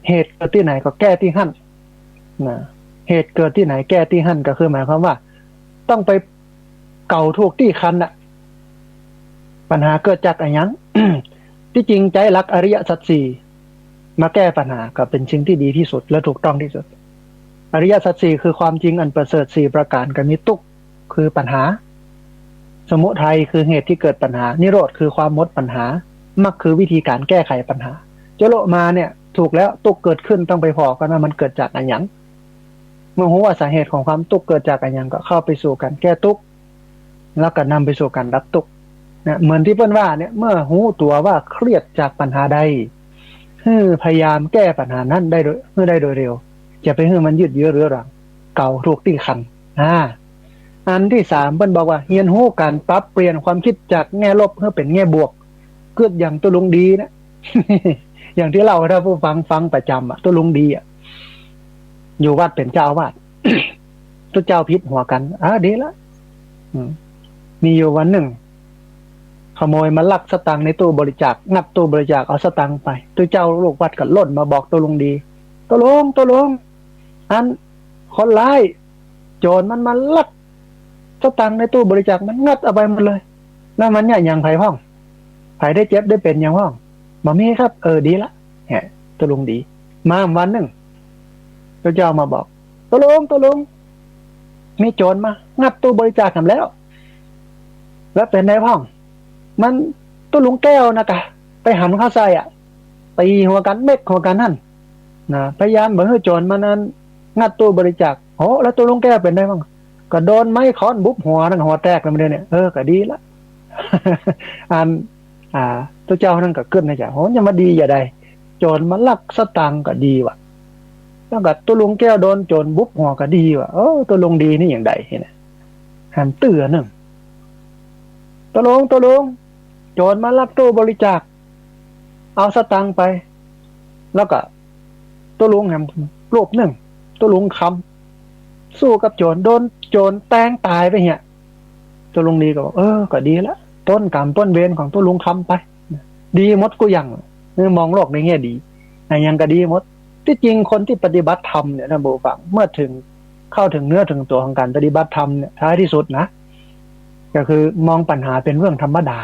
เหตุเกิดตี้ไหนก็แก้ตี้หั้น นะ เหตุเกิดตี้ไหนแก้ตี้หั้น ก็คือหมายความว่า ต้องไปเก๋าถูกตี้คันน่ะ ปัญหาเกิดจากอะหยัง ตี้จริงใจ๊หลักอริยสัจสี่มาแก้ปัญหาก็เป๋นสิ่งตี้ดีตี้สุดและถูกต้องตี้สุด อริยสัจสี่คือความจริงอันประเสริฐสี่ประก๋าน ก็มีตุ๊กข์ คือปัญหา สมุทัยคือเหตุที่เกิดปัญหา นิโรธคือความหมดปัญหา มรรคคือวิธีการแก้ไขปัญหา จะโละมาเนี่ย ถูกแล้ว ตุ๊กข์เกิดขึ้นต้องไปผ่อก่อนว่ามันเกิดจากอะหยัง เมื่อฮู้ว่าสาเหตุของความตุ๊กข์เกิดจากอะหยัง ก็เข้าไปสู่การแก้ตุ๊กข์ แล้วก็นำไปสู่การดับตุ๊กข์นะ เหมือนตี้เปิ้นว่าเนี่ย เมื่อฮู้ตั๋วว่าเครียดจากปัญหาใด หื้อพยายามแก้ปัญหานั้นได้โดย หื้อได้โดยเร็ว จะไปหื้อมันยืดเยื้อเรื้อรัง เก๋าถูกตี้คัน อ่า อันตี้สามเปิ้นบอกว่า เฮียนฮู้การปรับเปลี่ยนความกึ๊ดจากแง่ลบหื้อเป๋นแง่บวก กึ๊ดอย่างตุ๊ลุงดีนะ อย่างตี้เล่าหื้อท่านผู้ฟังฟังประจ๋ำอะ ตุ๊ลุงดีอะ อยู่วัดเป๋นเจ้าอาวาส ตุ๊เจ้าผิดหัวกั๋น อ่า ดีละ อืม มีอยู่วันนึ่ง ขโมยมาลักสตางค์ในตู้บริจาค งัดตู้บริจาค เอาสตางค์ไป ตุ๊เจ้าลูกวัดก็ล่นมาบอกตุ๊ลุงดี ตุ๊ลุง ตุ๊ลุง อันคนร้าย โจรมันมาลักสตางค์ในตู้บริจาค มันงัดเอาไปหมดเลย แล้วมันเยียะหยังใผพ่อง ใผได้เจ็บได้เป๋นหยังพ่อง บ่มีครับ เออ ดีละ แหม ตุ๊ลุงดี มาวันนึ่ง ตุ๊เจ้ามาบอก ตุ๊ลุง ตุ๊ลุง มีโจรมางัดตู้บริจาคแหมแล้ว แล้วเป๋นไงพ่อง มันตุ๊ลุงแก้วนะกะ ไปหันเข้าใส่อะ ตี๋หัวกั๋น เม็กหัวกั๋นหั้นนะ พยายามบ่หื้อโจรมันนั้นงัดตู้บริจาค โห แล้วตุ๊ลุงแก้วเป๋นไงพ่อง ก็โดนไม้ค้อนบุบหัวนั่น หัวแตกแล้วมันเดี๋ยวนี้ เออ ก็ดีละ อัน อ่า ตุ๊เจ้านั้นก็กึ๊ดในใจ๋ โห จะมาดีอย่างใด โจรมาลักสตางค์ก็ดีว่ะ แล้วก็ตุ๊ลุงแก้วโดนโจรบุบหัวก็ดีว่ะ เออ ตุ๊ลุงดีนี่อย่างใดเนี่ย หันเตื้อนึ่ง ตุ๊ลุง ตุ๊ลุง โจรมาลักตู้บริจาค เอาสตางค์ไป แล้วก็ตุ๊ลุงแหมรูปนึ่ง ตุ๊ลุงคำ สู้กับโจร โดนโจรแตงต๋ายไปเหีย ตุ๊ลุงดีก็บอก เออ ก็ดีละ ป๊นก๋รรมป๊นเวรของตุ๊ลุงคำไป ดีหมดกู้อย่าง เออ มองโลกในแง่ดี อะหยังก็ดีหมด ตี้จริงคนตี้ปฏิบัติธรรมเนี่ย ท่านผู้ฟัง เมื่อเถิง เข้าเถิงเนื้อเถิงตั๋วของก๋านปฏิบัติธรรมเนี่ย ท้ายตี้สุดนะ ก็คือมองปัญหาเป๋นเรื่องธรรมดา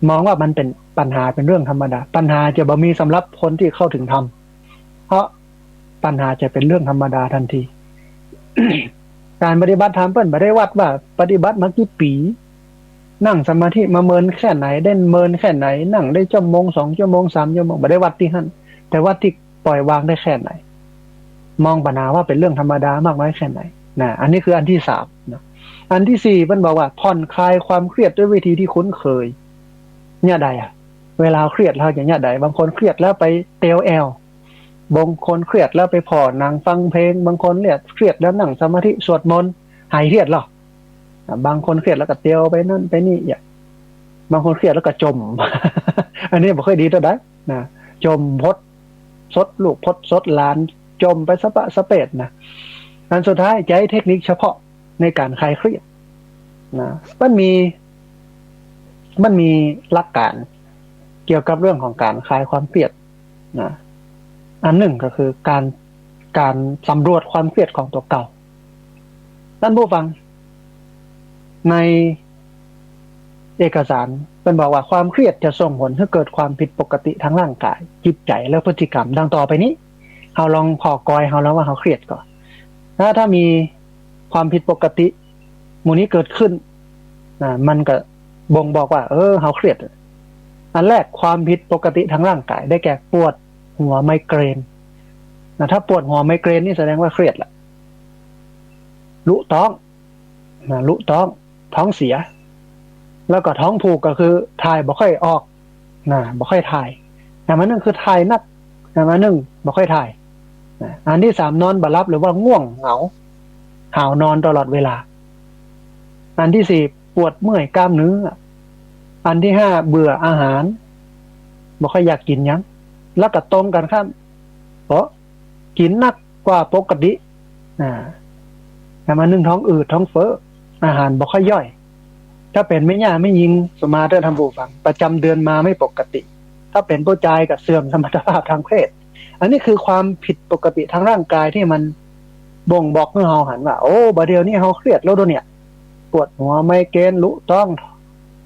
มองว่ามันเป๋น ปัญหาเป๋นเรื่องธรรมดา ปัญหาจะบ่มีสำหรับคนตี้เข้าเถิงธรรม เพราะปัญหาจะเป๋นเรื่องธรรมดาทันที ก๋านปฏิบัติธรรมเปิ้นบ่ได้วัดว่าปฏิบัติมากี่ปี๋ นั่งสมาธิมาเมินแค่ไหน ได้เมินแค่ไหน นั่งได้ชั่วโมง สองชั่วโมง สามชั่วโมง บ่ได้วัดตี้หั้น แต่วัดตี้ปล่อยวางได้แค่ไหน มองปัญหาว่าเป๋นเรื่องธรรมดามากน้อยแค่ไหนนะ อันนี้คืออันตี้สามนะ อันตี้สี่เปิ้นบอกว่าผ่อนคลายความเครียดด้วยวิธีที่คุ้นเคย เยียะใดอะ เวลาเครียดแล้วจะเยียะใด บางคนเครียดแล้วไปเตียวแอ่ว บางคนเครียดแล้วไปผ่อหนังฟังเพลง บางคนเนี่ยเครียดแล้วนั่งสมาธิสวดมนต์ หายเครียดหรอ อ่ะ บางคนเครียดแล้วก็เตียวไปนั่นไปนี่ อย่าง บางคนเครียดแล้วก็จ่ม อันนี้บ่ค่อยดีเต้าใดนะ จ่มพดสดลูกพดสดหลาน จ่มไปสะปะสะเปดนะ อันสุดท้ายใจ๊เทคนิคเฉพาะในก๋านคลายเครียดนะ มันมี มันมีหลักก๋านเกี่ยวกับเรื่องของก๋านคลายความเครียดนะ อันนึ่งก็คือก๋าน ก๋านสำรวจความเครียดของตั๋วเก่า ท่านผู้ฟัง ในเอกสารเปิ้นบอกว่าความเครียดจะส่งผลหื้อเกิดความผิดปกติทางร่างกาย จิตใจ๋ และพฤติกรรม ดังต่อไปนี้ เฮาลองผ่อกอยเฮาแล้วว่าเฮาเครียดก่อ ถ้า ถ้ามีความผิดปกติหมู่นี้เกิดขึ้นนะ มันก็บ่งบอกว่า เออ เฮาเครียด อันแรก ความผิดปกติทางร่างกาย ได้แก่ปวดหัวไมเกรนนะ ถ้าปวดหัวไมเกรนนี่แสดงว่าเครียดละ ลุต๊องนะ ลุต๊อง ท้องเสีย แล้วก็ท้องผูกก็คือถ่ายบ่ค่อยออกนะ บ่ค่อยถ่าย อันมานึ่งคือถ่ายนัก อันมานึ่งบ่ค่อยถ่ายนะ อันตี้สามนอนบ่หลับหรือว่าง่วงเหงา หาวนอนตลอดเวลา อันตี้สี่ปวดเมื่อยกล้ามเนื้อ อันตี้ห้าเบื่ออาหาร บ่ค่อยอยากกิ๋นหยัง แล้วก็ตรงกันข้าม เพราะกิ๋นนักกว่าปกติ อ่า อันมานึ่งท้องอืดท้องเฟ้อ อาหารบ่ค่อยย่อย ถ้าเป๋นแม่หญ้าแม่ญิง สมาธิ ท่านผู้ฟัง ประจ๋ำเดือนมาไม่ปกติ ถ้าเป๋นผู้จายก็เสื่อมสมรรถภาพทางเพศ อันนี้คือความผิดปกติทางร่างกายที่มันบ่งบอกหื้อเฮาหันว่า โอ้ บ่าเดี่ยวนี้เฮาเครียดแล้วเด้อเนี่ย ปวดหัวไมเกรน ลุต๊อง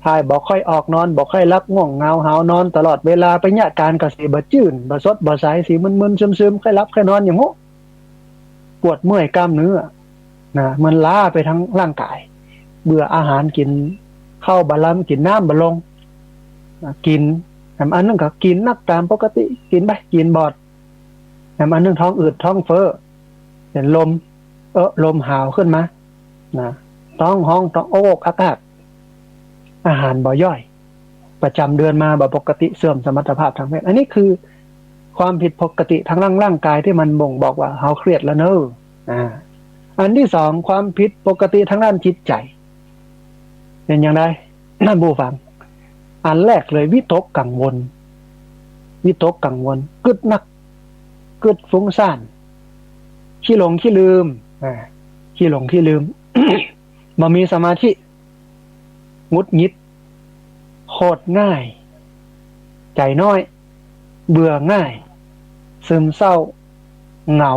ถ่ายบ่ค่อยออก นอนบ่ค่อยหลับ ง่วงเหงาหาวนอนตลอดเวลา ไปเยียะก๋านก็สีบ่จื้น บ่สดบ่ใส สีมึนๆ ซึมๆ ค่อยหลับค่อยนอนอย่างฮู้ ปวดเมื่อยกล้ามเนื้อนะ มันล้าไปทั้งร่างกาย เบื่ออาหารกิ๋น ข้าวบ่ลำ กิ๋นน้ำบ่ลง นะ กิ๋น แหมอันนึ่งก็กิ๋นนักต๋ามปกติ กิ๋นไปกิ๋นบอด แหมอันนึ่งท้องอืดท้องเฟ้อ เป๋นลม เออ ลมหาวขึ้นมา นะ ท้องฮ้อง ท้องโอกอักอัก อาหารบ่ย่อย ประจ๋ำเดือนมาบ่ปกติ เสื่อมสมรรถภาพทางเพศ อันนี้คือความผิดปกติทางด้านร่างกายตี้มันบ่งบอกว่าเฮาเครียดแล้วเนอะ อ่า อันตี้สอง ความผิดปกติทางด้านจิตใจ๋ เป๋นอย่างใด ต้านผู้ฟัง อันแรกเลยวิตกกังวล วิตกกังวล กึ๊ดนัก กึ๊ดฟุ้งซ่าน ขี้หลงขี้ลืม อ่า ขี้หลงขี้ลืม บ่มีสมาธิ หงุดหงิด โขดง่าย ใจ๋น้อย เบื่อง่าย ซึมเศร้า เหงา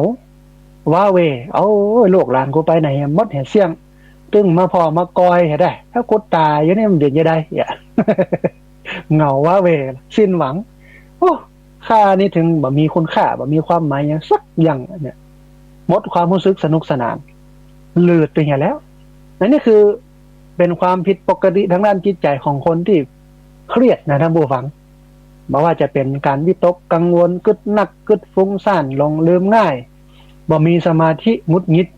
ว้าเหว่ โอ้ย ลูกหลานกูไปไหนหมดแหเสี้ยง ตึงมาผ่อมากอยแหได้ ถ้ากูต๋ายอยู่นี่มันเป๋นจะใด เนี่ย เหงาว้าเหว่ สิ้นหวัง โอ้ ข้านี่เถิงบ่มีคุณค่า บ่มีความหมายหยังสักอย่างเนี่ย หมดความฮู้สึกสนุกสนาน หลืดไปเหียแล้ว อันนี้คือเป๋นความผิดปกติทางด้านจิตใจ๋ของคนตี้เครียดนะต้านผู้ฟัง บ่ว่าจะเป๋นก๋านวิตกกังวล กึ๊ดนัก กึ๊ดฟุ้งซ่าน หลงลืมง่าย บ่มีสมาธิ หงุดหงิด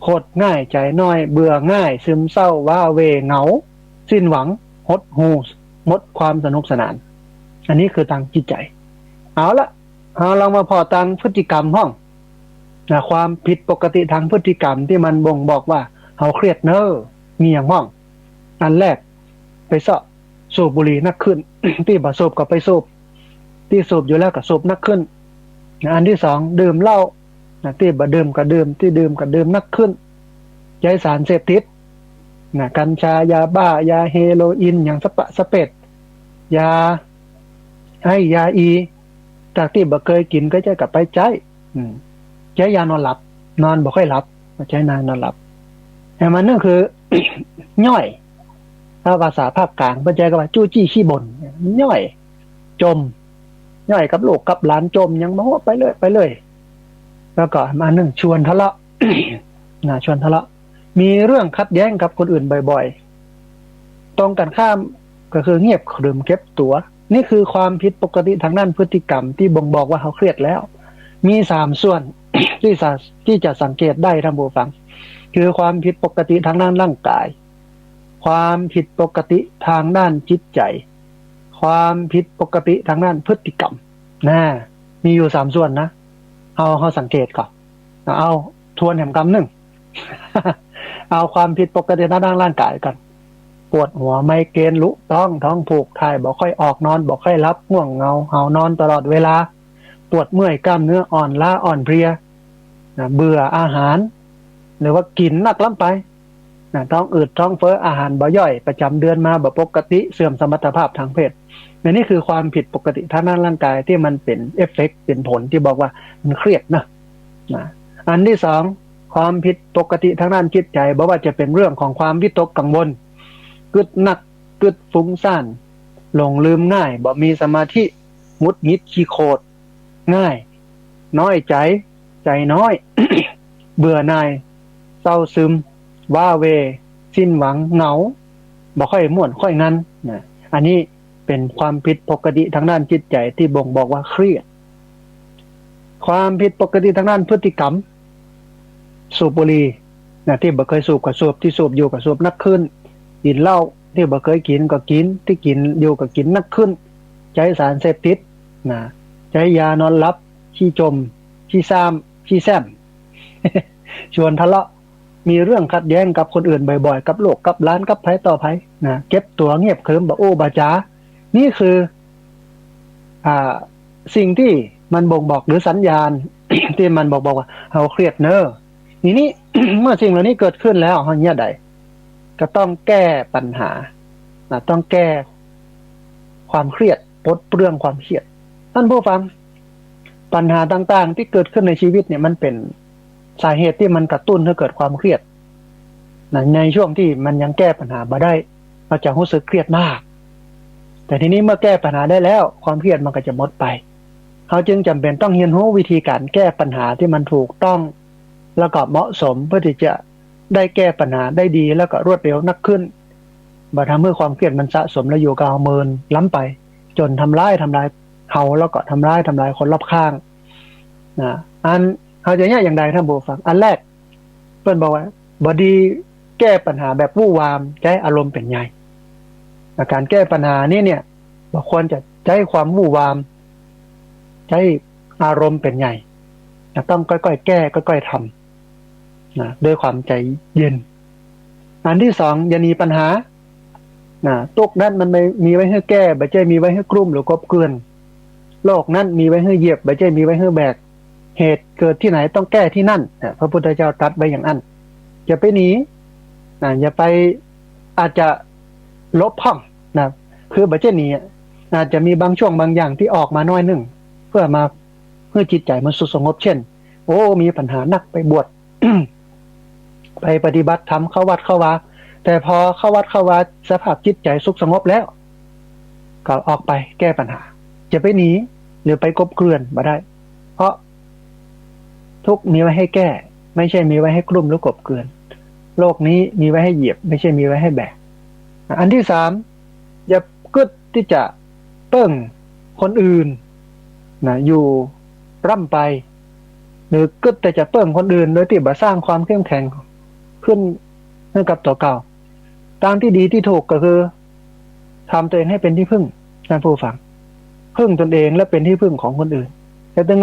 โขดง่าย ใจ๋น้อย เบื่อง่าย ซึมเศร้า ว้าเหว่ เหงา สิ้นหวัง หดหู่ หมดความสนุกสนาน อันนี้คือตางจิตใจ๋ เอาละ เฮาลองมาผ่อตางพฤติกรรมพ่อง นะ ความผิดปกติทางพฤติกรรมตี้มันบ่งบอกว่าเฮาเครียดเนอะ มีหยังพ่อง อันแรก ไปเซาะสูบบุหรี่นักขึ้น ตี้บ่สูบก็ไปสูบ ตี้สูบอยู่แล้วก็สูบนักขึ้น นะ อันตี้สอง ดื่มเหล้า นะ ตี้บ่ดื่มก็ดื่ม ตี้ดื่มก็ดื่มนักขึ้น ใจ๊สารเสพติด นะ กัญชา ยาบ้า ยาเฮโรอีน หยังสะปะสะเปด ยาไอซ์ ยาอี จากตี้บ่เกยกิ๋นเกยใจ๊ก็ไปใจ๊ อืม ใจ๊ยานอนหลับ นอนบ่ค่อยหลับ ใจ๊ยานอนหลับ แหมอันนึ่งคือ ย่อย ถ้าภาษาภาคกลางเปิ้นใจ๊ก็ว่าจู้จี้ขี้บ่น ย่อย จ่ม ย่อยกับลูกกับหลานจ่มหยังบ่ฮู้ ไปเรื่อย ไปเรื่อย แล้วก็อันนึ่งชวนทะเลาะ นะ ชวนทะเลาะ มีเรื่องขัดแย้งกับคนอื่นบ่อยๆ ตรงกันข้ามก็คือเงียบขรึมเก็บตั๋ว นี่คือความผิดปกติทางด้านพฤติกรรมตี้บ่งบอกว่าเฮาเครียดแล้ว มีสามส่วน ตี้จะ ตี้จะสังเกตได้ต้านผู้ฟัง คือความผิดปกติทางด้านร่างกาย ความผิดปกติทางด้านจิตใจ๋ ความผิดปกติทางด้านพฤติกรรม นะ มีอยู่สามส่วนนะ เฮา เฮาสังเกตก่อน เอา ทวนแหมกำนึ่ง เอาความผิดปกติทางด้านร่างกายก่อน ปวดหัว ไมเกรน ลุต๊อง ท้องผูก ถ่ายบ่ค่อยออก นอนบ่ค่อยหลับ ง่วงเหงา หาวนอนตลอดเวลา ปวดเมื่อยกล้ามเนื้อ อ่อนล้าอ่อนเพลีย นะ เบื่ออาหาร หรือว่ากิ๋นนักล้ำไป นะ ท้องอืดท้องเฟ้อ อาหารบ่ย่อย ประจ๋ำเดือนมาบ่ปกติ เสื่อมสมรรถภาพทางเพศ อันนี้คือความผิดปกติทางด้านร่างกายตี้มันเป๋นเอฟเฟกต์ เป๋นผลตี้บอกว่ามันเครียดนะ นะ อันตี้สอง ความผิดปกติทางด้านจิตใจ๋ บ่ว่าจะเป๋นเรื่องของความวิตกกังวล กึ๊ดนัก กึ๊ดฟุ้งซ่าน หลงลืมง่าย บ่มีสมาธิ หงุดหงิด ขี้โขดง่าย น้อยใจ๋ ใจ๋น้อย เบื่อหน่าย เศร้าซึม ว้าเหว่ สิ้นหวัง เหงา บ่ค่อยม่วนค่อยงัน นะ อันนี้เป๋นความผิดปกติทางด้านจิตใจ๋ตี้บ่งบอกว่าเครียด ความผิดปกติทางด้านพฤติกรรม สูบบุหรี่ นะ ตี้บ่เกยสูบก็สูบ ตี้สูบอยู่ก็สูบนักขึ้น กิ๋นเหล้า ตี้บ่เกยกิ๋นก็กิ๋น ตี้กิ๋นอยู่ก็กิ๋นนักขึ้น ใจ๊สารเสพติด นะ ใจ๊ยานอนหลับ ขี้จ่ม ขี้ซ้ำ ขี้แซ้ม ชวนทะเลาะ มีเรื่องขัดแย้งกับคนอื่นบ่อยๆ กับลูกกับหลาน กับใผต่อใผ นะ เก็บตั๋วเงียบขรึม บ่อู้บ่จ๋า นี่คือ อ่า สิ่งตี้มันบ่งบอก หรือสัญญาณ ตี้มันบ่งบอกว่าเฮาเครียดเนอะ ทีนี้ เมื่อสิ่งเหล่านี้เกิดขึ้นแล้ว เฮาเยียะใด ก็ต้องแก้ปัญหา นะ ต้องแก้ความเครียด ปลดเปลื้องความเครียด ต้านผู้ฟัง ปัญหาต่างๆ ตี้เกิดขึ้นในชีวิตเนี่ย มันเป๋นสาเหตุตี้มันกระตุ้นหื้อเกิดความเครียด นะ ในช่วงตี้มันยังแก้ปัญหาบ่ได้ เฮาจะฮู้สึกเครียดมาก แต่ทีนี้เมื่อแก้ปัญหาได้แล้ว ความเครียดมันก็จะหมดไป เฮาจึงจ๋ำเป๋นต้องเฮียนฮู้วิธีก๋านแก้ปัญหาตี้มันถูกต้อง แล้วก็เหมาะสม เปื้อตี้จะได้แก้ปัญหาได้ดี แล้วก็รวดเร็วนักขึ้น บ่ทำหื้อความเกลียดมันสะสมแล้วอยู่กับเฮาเมินล้ำไป จ๋นทำร้าย ทำลายเฮา แล้วก็ทำร้าย ทำลายคนรอบข้าง นะ อันเฮาจะแก้อย่างใดท่านผู้ฟัง อันแรก เปิ้นบอกว่า บ่ดีแก้ปัญหาแบบวู่วาม ใจ๊อารมณ์เป๋นใหญ่ อาก๋านแก้ปัญหานี้เนี่ย บ่ควรจะใจ๊ความวู่วาม ใจ๊อารมณ์เป๋นใหญ่ จะต้องก้อยๆ แก้ ก้อยๆ ทำ นะ ด้วยความใจ๋เย็น อันตี้สอง อย่าหนีปัญหา นะ ตุ๊กข์นั้นมันมีไว้หื้อแก้ บ่ใจ้มีไว้หื้อกลุ้มหรือกบเกลื่อน โรคนั้นมีไว้หื้อเหยียบ บ่ใจ้มีไว้หื้อแบก เหตุเกิดตี้ไหนต้องแก้ตี้นั่น นะ พระพุทธเจ้าตรัสไว้อย่างนั้น อย่าไปหนี นะ อย่าไป อาจจะหลบพ่อง นะ คือบ่ใจ้หนีอะ อาจจะมีบางช่วงบางอย่างตี้ออกมาน้อยนึ่ง เปื้อมาหื้อจิตใจ๋มันสุขสงบ เจ้น โอ้ มีปัญหานัก ไปบวช ไปปฏิบัติธรรม เข้าวัดเข้าวา แต่พอเข้าวัดเข้าวา สภาพจิตใจ๋สุขสงบแล้ว ก็ออกไปแก้ปัญหา จะไปหนีหรือไปกบเกลื่อนบ่ได้ เพราะทุกข์มีไว้หื้อแก้ บ่ใจ้มีไว้หื้อกลุ้มหรือกบเกลื่อน โรคนี้มีไว้หื้อเหยียบ บ่ใจ้มีไว้หื้อแบก อันตี้สาม อย่ากึ๊ดตี้จะเปิ้งคนอื่น นะ อยู่ร่ำไป หรือกึ๊ดแต่จะเปิ้งคนอื่น โดยตี้บ่สร้างความเข้มแข็งขึ้นหื้อกับตั๋วเก่า ตางตี้ดีตี้ถูกก็คือ ทำตั๋วเองหื้อเป๋นตี้พึ่ง ท่านผู้ฟัง พึ่งตนเองและเป๋นตี้พึ่งของคนอื่น แต่ตึง